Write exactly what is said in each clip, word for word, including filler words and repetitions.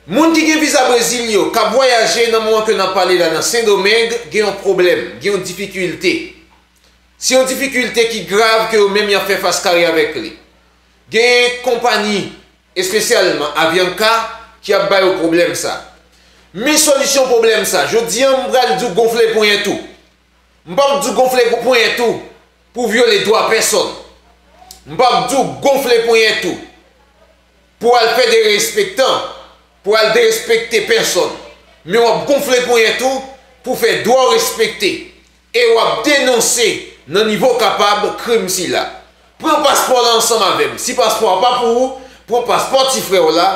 Moun ki gen viza Brezil yo, k ap vwayaje nan moman ke n ap pale la nan Sendomeng, gen yon pwoblèm, gen yon difikilte. Se yon difikilte ki grav ke yo menm y ap fè fas kare avèk li. Gen konpayi, espesyalman Avianca, ki ap ba yo pwoblèm sa. Men solisyon pwoblèm sa, jodi a m pral di w gonfle ponyèt ou. M p ap di w gonfle pou ponyèt ou pou vyole dwa pèsòn. M p ap di w gonfle ponyèt ou pou al fè derespektan, pou al derespekte pèsòn. Men w ap gonfle ponyèt ou pou fè dwa w respekte. E w ap denonse nan nivo kapab krim sila. Pran paspò la ansanm avè m. Si paspò a pa pou ou, pran paspò ti frè w la,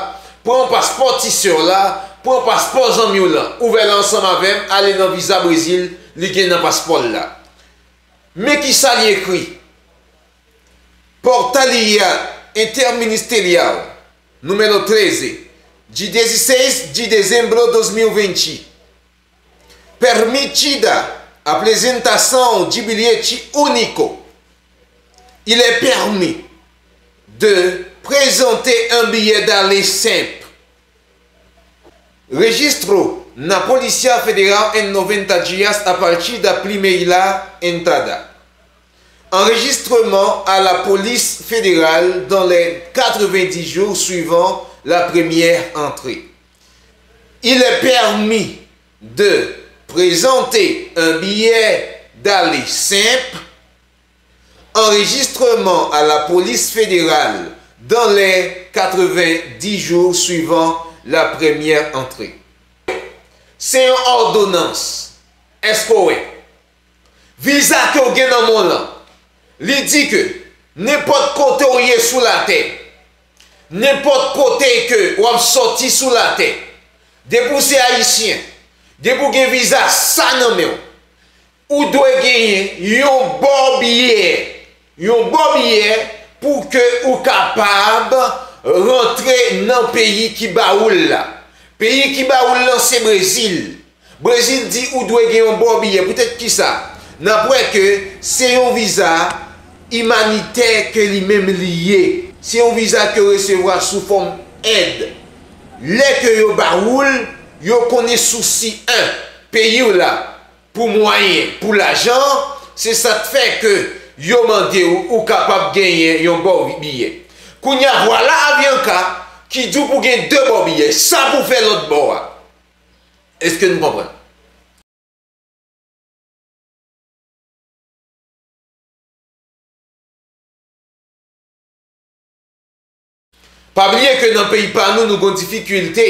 pran paspò ti sè w la, pran paspò zanmi w lan. Ouvè l ansanm avè m, ale nan viza Brezil, li gen nan paspò l la. Men kisa li ekri. Portaria Interministerial, número treze, de dezasseis de dezembro dois mil e vinte. Permitida a apresentação de bilhete único. Il est permis de présenter un billet d'aller simple. Registro na Polícia Federal em noventa dias a partir da primeira entrada. Enregistrement à la police fédérale dans les quatre-vingt-dix jours suivant la première entrée. Il est permis de présenter un billet d'aller simple, enregistrement à la police fédérale dans les quatre-vingt-dix jours suivant la première entrée. Se yon òdonans. Èske w wè? Viza ke w gen nan men w lan, li di ke nenpòt kote w ye sou latè, nenpòt kote ke w ap sòti sou latè, depi w se ayisyen, depi w gen viza sa nan men w, ou dwe genyen yon bò biyè, yon bò biyè pou ke ou kapab rantre nan peyi ki ba ou l la. Peyi ki ba ou l lan se Brezil. Brezil di ou dwe gen yon bò biyè. Poutèt kisa? N ap wè ke se yon viza imanitè ke li menm li ye. Se yon viza ke w resevwa sou fòm èd. Lè ke yo ba ou l, yo konnen sousi en, peyi w la, pou mwayen, pou lajan, se sa k fè ke yo mande w, ou kapab genyen yon bò biyè. Kounye a, vwala Avianca ki di w pou gen de bò biyè. Sa pou fè lòt bò a. Èske n konprann? Pa bliye ke nan peyi pa nou, nou gon difikilte.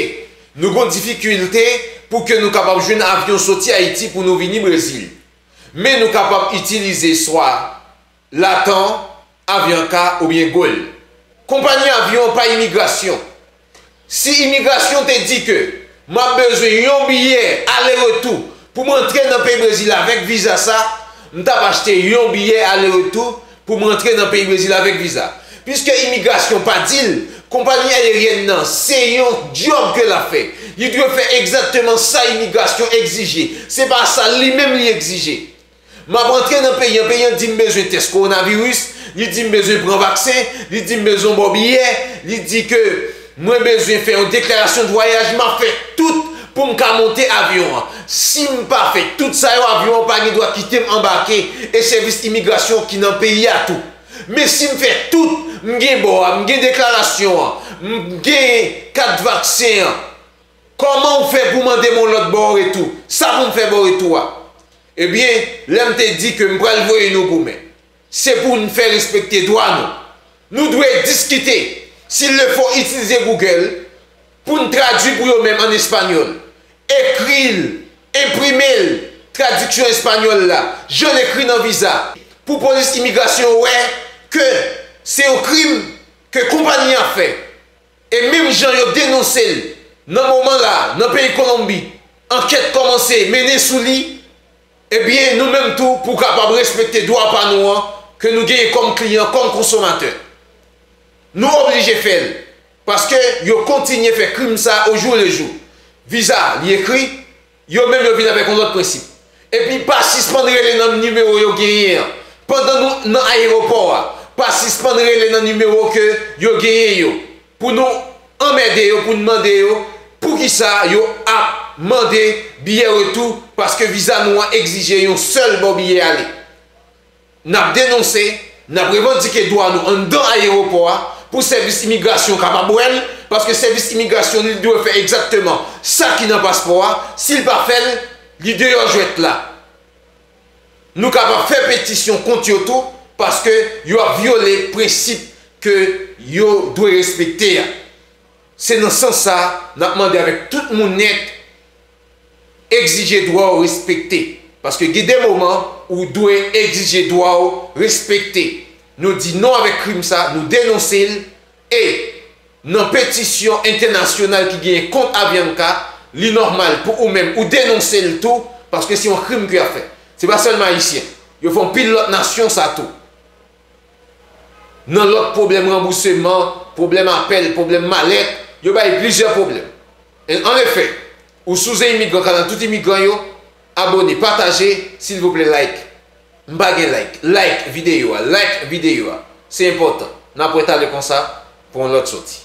Nou gon difikilte pou ke nou kapab jwenn avyon soti Ayiti pou nou vini Brezil. Men nou kapab itilize swa Latam, Avianca oubyen Gol. Konpayi avyon an pa imigrasyon. Si imigrasyon te di ke m ap bezwen yon biyè ale retou pou m antre nan peyi Brezil avèk viza sa, m t ap achte yon biyè ale retou pou m antre nan peyi Brezil avèk viza. Piske imigrasyon pa di l, konpayi ayeryèn nan, se yon djòb ke l ap fè. Li dwe fè egzakteman sa imigrasyon egzije. Se pa sa li menm li egzije. M ap rantre nan peyi an, peyi an di m bezwen tès kowonaviris, li di m bezwen pran vaksen, li di m bezwen bò biyè, li di ke mwen bezwen fè yon deklarasyon de vwayaj, m ap fè tout pou m ka monte avyon an. Si m pa fè tout sa yo, avyon an pa gen dwa kite m anbake e sèvis imigrasyon ki nan peyi a tou. Men si m fè tout, m gen bò a, m gen deklarasyon an, m gen kat vaksen an, kòman w fè pou mande m yon lòt bò retou? Sa pou m fè bò retou a? Ebyen, lè m te di ke m pral voye nou goumen, se pou n fè respekte dwa nou. Nou dwe diskite, s'il le faut, itilize Google pou n tradui pou yo menm ann espanyòl. Ekri l, enprime l, tradiksyon espanyòl la, jan l ekri nan viza, pou polis imigrasyon wè ke se yon krim ke konpayi an fè. E menm jan yo denonse l nan moman la a, nan peyi Kolonbi, ankèt kòmanse mennen sou li, ebyen, nou menm tou, pou kapab respekte dwa pa nou an, ke nou genyen kòm kliyan, kòm konsomatè. Nou oblije fè l, paske yo kontinye fè krim sa a au jour le jour. Viza, li ekri, yo menm yo vin avèk yon lòt prensip. Epi pa sispann rele nan nimewo yo genyen an. Pandan nou nan ayewopò a, pa sispann rele nan nimewo ke yo genyen yo. Pou nou anmède yo, pou n mande yo, pou Poukisa yo ap mande biyè retou? Paske viza nou an egzije yon sèl bò biyè ale. N ap denonse, n ap revandike dwa nou anndan ayewopò a pou sèvis imigrasyon kapab wè l, paske sèvis imigrasyon li dwe fè egzakteman sa ki nan paspò a, si l pa fè l, li deyò jwèt la. Nou kapab fè petisyon kont yo tou, paske yo ap vyole prensip ke yo dwe respekte a. Se nan sans sa, n ap mande avèk tout moun nèt, egzije dwa w respekte. Paske gen de moman ou dwe egzije dwa w respekte. Nou di non avèk krim sa, nou denonse l, e nan petisyon entènasyonal ki genyen kont Avianca, li nòmal pou ou menm ou denonse l tou, paske se yon krim ke y ap fè. Se pa sèlman Ayisyen. Yo fè yon pil lòt nasyon sa tou. Nan lòt pwoblèm ranbousman, pwoblèm apèl, pwoblèm malèt, yo bay plizyè pwoblèm. E an efè, ou si w se imigran, kanal tout imigran yo, abòne, pataje, silvouplè like. M pa gen like. Like videyo a, like videyo a. Se enpòtan. N ap wè talè konsa pou yon lòt sòti.